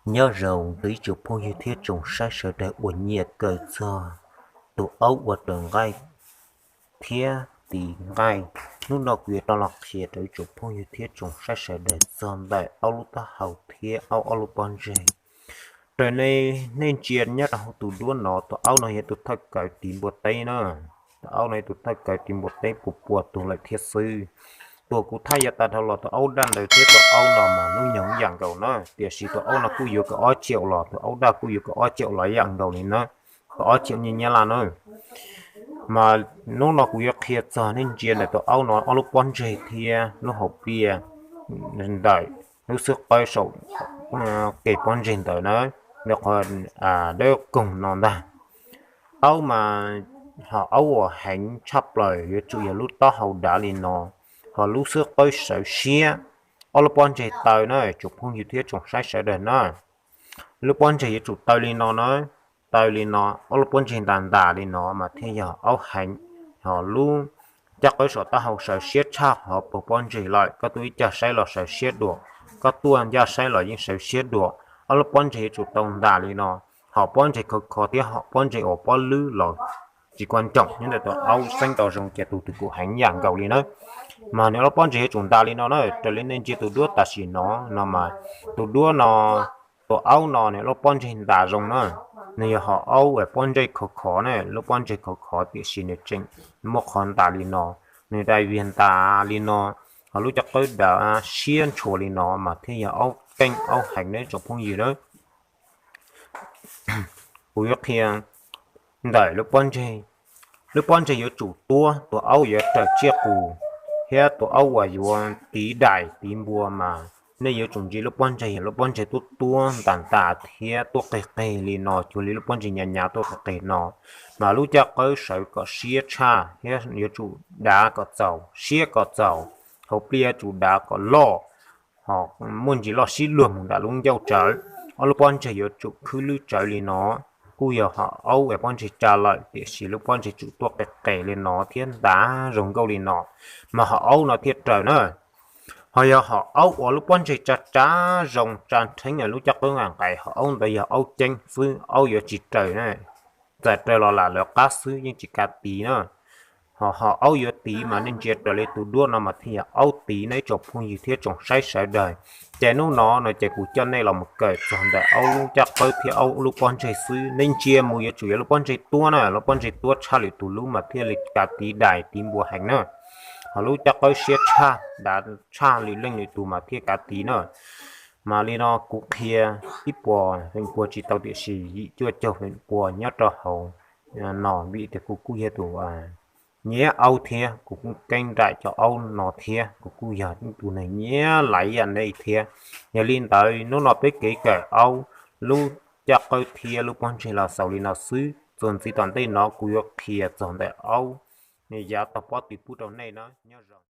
Nyob zoo rau ib tsoom phooj ywg thiab tsoom saib sawv daws uas nyiam kawm txog tus aub ua raws nqaij thiab tiv nqaij. Hnub no kuv yuav rov los qhia rau ib tsoom phooj ywg thiab tsoom saib sawv daws txog ntawm aub lub taub hau thiab aub ob lub pob ntseg. Raws li nej ntsia nyob rau hauv tus duab no, tus aub no yog tus thawj kawv tiv npua teb na. Tus aub no yog tus thawj kawv tiv npua teb puas puas tus lawm thiab xwb. Tus kuv thaij yav tas dhau los tus aub daj ntawd thiab tus aub no mas hnub nyoog ib yam nkaus na, tiam sis tus aub no kuj yuav kaum ob caum los, tus aub daj kuj yuav kaum ob caum los ib yam nkaus li na, kaum ob caum nyiaj Nyab Laj na. Mas hnub no kuv yuav qhia txog nej ntsia ntawm tus aub no ob lub pob ntseg thiab lub hauv pliaj ntawm lub xub qawb saum ke pob ntseg ntawd na, nws qhov dawb koog no ntag. Aub mas ho aub uas heev tshaj plaws yuav tsum yog lub taub hau dav li no, ho lub xub qawb sawv siab, ob lub pob ntseg taw na, tsoom phooj ywg thiab tsoom saib sawv daws na. Lub pob ntseg yuav tsum taw li no na, taw li no, ob lub pob ntseg ntas ntas li no mas thiaj yog aub heev. Ho lub caj qawb saum taub hau sawv siab tshaj qhov puag pob ntseg lawm, koj tuaj ib cag saib los sawv siab dua, koj tuaj ncaj saib los yeej sawv siab dua. Ob lub pob ntseg yuav tsum tau ntas li no, ho pob ntseg khov kho thiab ho pob ntseg uas pob lwb los tsis kuaj ntsoom nyob ntawm tus aub xeeb tau zoo ces tus twg kuj heev yam nkaus li na. Mas nws ob lub pob ntseg yuav tsum ntas li no na, raws li nej ntsia tus duab tam sim no no mas tus duab no, tus aub no nws lub pob ntseg ntas zoo na. Nws yog ho aub uas pob ntseg khov khov na, lub pob ntseg khov khov tiam sis nws tseem muaj qhov ntas li no, nws dai viag ntas li no, ho lub caj qawb dav siab ntshua li no mas thiaj yog aub keej aub heev na tsoom phooj ywg na. Kuv yuav qhia ntawm lub pob ntseg. Lub pob ntseg yuav tsum tuab, tus aub yuav raws tsiaj qus, thiab tus aub uas yuav tiv dais tiv npua mas nej yuav tsum ntsia lub pob ntseg, yog lub pob ntseg tuab tuab ntas ntas thiab tuab qig qig li no, cuag li lub pob ntseg nyav nyav tuab qig qig no, mas lub caj qawb sawv kom siab tshaj thiab yuav tsum dav kom txaus, siab kom txaus, hauv pliaj yuav tsum dav kom loj, ho muaj ntsis loj sib luag mus nram lub ncauj tsawv. Ob lub pob ntseg yuav tsum khwb lwb tsawv li no. Kuj yog ho aub uas pob ntseg tsa lawm tiam sis lub pob ntseg tsum tuaj qes qes li no thiab ntav zoo nkauj li no, mas ho aub no thiaj raws na. Ho yog ho aub uas lub pob ntseg tsa tsa zoo tsa rheeb, lub caj qwb nqaim nqais, ho aub ntawd yog aub ceeb xwb, aub yuav tsis raws na. Txawm raws los lam lawv qab xwb yeej tsis kav tiv na. Ho ho aub yuav tiv mas nej ntsia raws li tus duab no mas thiaj yog aub tiv na ib tsoom phooj ywg thiab tsoom saib sawv daws. Ces hnub no no ces kuv coj nej los mus kawm txog ntawm aub lub caj qwb thiab aub lub pob ntseg xwb. Nej ntsia mus yuav tsum yog lub pob ntseg tuab na, lub pob ntseg tuab tshaj lwm tus lub mas thiaj li kav tiv dais tiv npua heev na. Ho lub caj qwb siab tshaj dav tshaj lwm leej lwm tus mas thiaj kav tiv na. Mas li no kuv qhia ib puas feem pua tsis tau tiam sis yim cuaj caug feem pua nyob rau hauv no vim tias kuv kuj yog tus nyiam aub thiab kuv kuj keeb nraim cov aub no thiab kuv kuj yog ib tug neeg nyiam laiv yam nej thiab. Yog li ntawd hnub no peb kev kawm aub lub caj qwb thiab lub pob ntseg los xaus li no xwb, txuas ntxiv tom ntej no kuv yuav qhia txog ntawm aub nws yav tog pob tw pub rau nej na, nyob zoo.